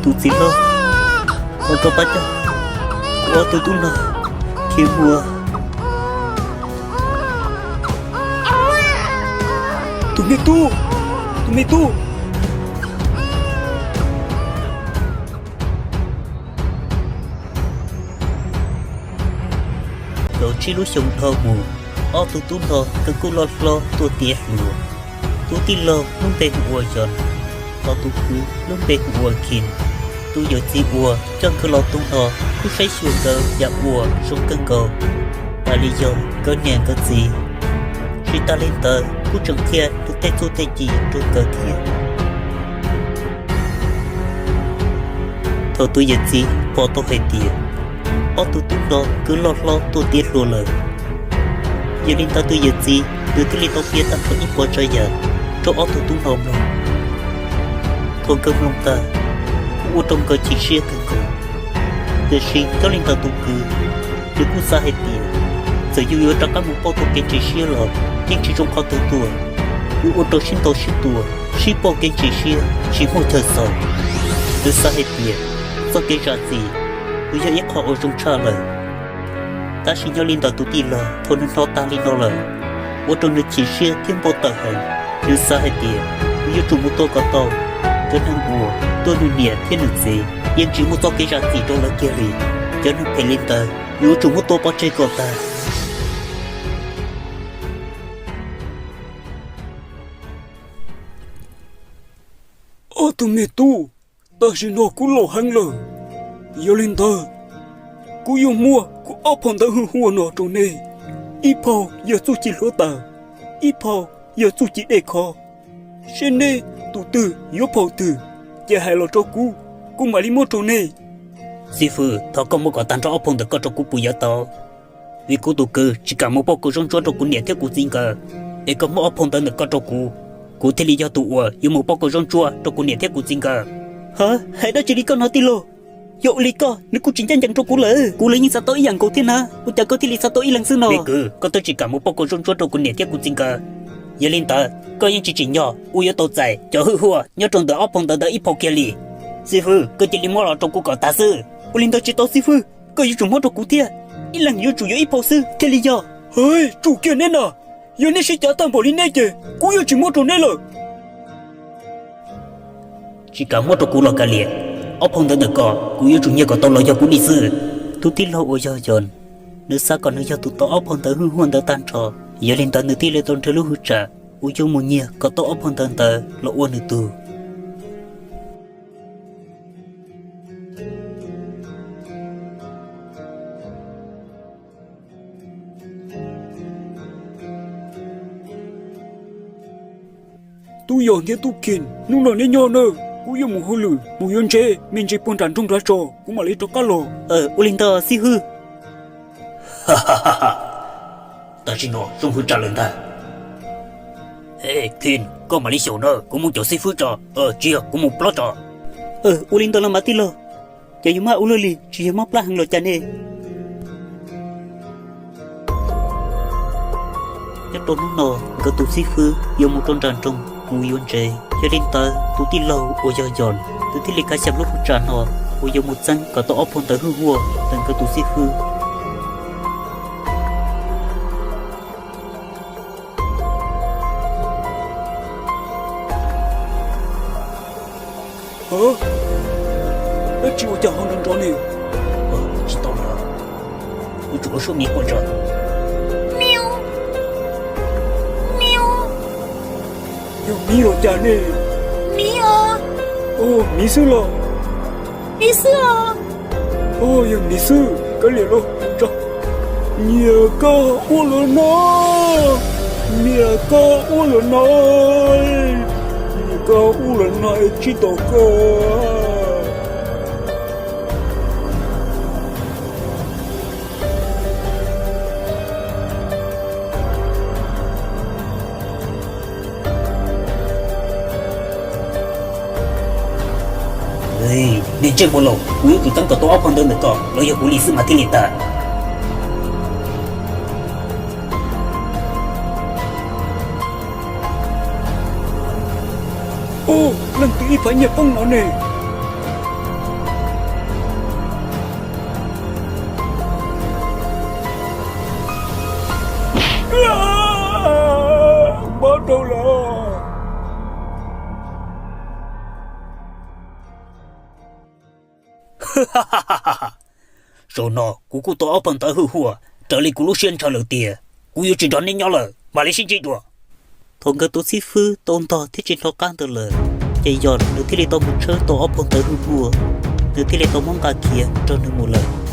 Tus txiv hlob, ua rau pab coj kuv ob tug tub no khiav mus. Tus me tub, tus me tub. Kaum tsib lub xyoo dhau mus, ob tug tub no nkawd kuj loj hlob tuaj tiav hluas. Tus tij laug lub npe hu ua Yos, ho tus kwv lub npe hu ua Khim. Tus yawm txiv uas coj nkawd los tu no kuj saib xyuas nkawd yam ua zoo kawg nkaus, tas li yog nkawd niam nkawd txiv. Tsis tas li ntawd kuj tseem qhia nws tej txuj tej ci rau nkawd thiab. Thaum tus yawm txiv pom tau hais tias ob tug tub no nkawd loj hlob tuaj tiav hluas lawm, yog li ntawd tus yawm txiv nws thiaj li tau piav tag nrho ib puas tsav yam rau ob tug tub no mloog. Thaum nkawd mloog tag, kuj ua rau nkawd chim siab kawg nkaus. Tiam sis nyob li ntawd tus kwv, nws kuj xav hais tias txawm yus yuav rov qab mus pauj tau kev ntseeg siab los yeej tsis zoo qhov twg tuaj. Yuav ua rau sib ntaus sib tua, sib pauj kev ntseeg siab tsis muaj chaw xaus. Nws xav hais tias txoj kev zam txim nws yog ib qho uas zoo tshaj lawm. Tab sis nyob li ntawd tus tij laug thaum nws hnov tag li no lawm, ua rau nws chim siab thiab npau taws heev. Nws xav hais tias nws yuav tsum mus tua kom tau cov neeg uas tuaj nws niam thiab nws txiv, yeej tsis muaj txoj kev zam txim rau lawv kiag li. Cov neeg phem li ntawd yuav tsum muab tua pov tseg kom tag. Ob tug me tub, tam sim no kuv laus heev lawm, yog li ntawd kuv yuav muab kuv ob phau ntawv hwj huaj no rau neb. Ib phau yog txuj ci hluav taws, ib phau yog txuj ci dej khov. Seb neb tus twg yuav phau twg, ces hais los rau kuv, kuv mam li muab rau neb. Xib fwb, thov koj muab kom tag nrho ob phau ntawv koj rau kuv puas yuav tau? Vim kuv tus kwv tsis kam mus pauj kaum zaub ntsuab rau kuv niam thiab kuv txiv nkawd, es koj muab ob phau ntawv ntawm koj rau kuv, kuv thiaj li yog tus uas yuav mus pauj kaum zaub ntsuab rau kuv niam thiab kuv txiv nkawd. Ha, hais dab tsi li koj no tij laug? Yog ua li koj, nws kuj tsis ncaj ncees rau kuv lawm. Kuv los yeej xav tau ib yam nkaus thiab na, ua cas koj thiaj li xav tau ib leeg xwb no? Me kwv, koj twb tsis kam mus pauj kaum zaub ntsuab rau kuv niam thiab kuv txiv nkawd, yog li ntawd koj yeej tsis tsim nyog uas yuav tau txais cov hwj huaj nyob rau ntawm ob phau ntawv ntawd ib phau kiag li. Xib fwb, koj cia li muab los rau kuv kom tag xwb. Ua li ntawd tsis tau xib fwb, koj yuav tsum muab rau kuv thiab. Ib leeg yuav tsum yuav ib phau xwb thiaj li yog. Hwj, tsum kiag neb na, yog neb siab cav tag npaum li neb ces kuv yuav tsis muab rau neb lawm. Tsis kam muab rau kuv los kav liam, ob phau ntawv ntawm koj kuv yuav tsum nyiag kom tau los yog kuv li xwb. Tus tij laug uas yog Yos, nws xav kom nws yog tus tau ob phau ntawv hwj huaj ntawd tag nrho, yog li ntawd nws thiaj li tau nrhiav lub hwj tsam uas yuav mus nyiag kom tau ob phau ntawv ntawd los ua nws tug. Tub Yos thiab Tub Khim, hnub no neb nyob nawb, kuv yuav mus hauj lwm, mus yuav ntses me ntsis puag nram nroog nrad tso, kuv mam li rov qab los. Ua li ntawd xib hwb. Tam sim no zoo hwv tsam lawm ntag. Khim, koj mam li xyaum na, kuv mus caum xib fwb tso, tsis yog kuv mus plob tso. Ua li ntawd los mas tij laug, ces yus maj ua luaj li tsis yog mob plab heev los cas ne? Nyob rau hnub no, nkawd tus xib fwb yuav mus rau nram nroog mus yuav ntses, yog li ntawd tus tij laug uas yog Yos, nws thiaj li kav xyaum lub hwv tsam no uas yuav mus txeeb kom tau ob phau ntawv hwj huaj ntawm nkawd tus xib fwb. Dab tsi ua cas ho nrov nrov ne? Tsis tau li os, yuav tsum ua suab miv quaj tso. Yog miv los cas ne? Miv os. Miv xwb los? Miv xwb os. Yog miv xwb kav liam los tso. Niam, koj ua luaj no, niam, koj ua luaj no, niam, koj ua luaj no es tsis tau koj. Nej ntsej muag laus, kuv yuav tsum txeeb kom tau ob phau ntawv ntawm koj los yog kuv li xwb mas thiaj li tag. Ub, leej twg ib phav nyiaj poob no ne? Zaum no kuv kuj tau ob pawg ntawv hwj huam raws li kuv lub siab ntshaw lawm tiag, kuv yuav tsis nrog neb nyob lawm, mam li sib ntsib dua. Thaum nkawd tus xib fwb tau ntog thiab tsis hnov qab ntawd lawm, ces Yog nws thiaj li tau mus tshawb tau ob pawg ntawv hwj huam, nws thiaj li tau muab nqa khiav nrog nws mus lawm.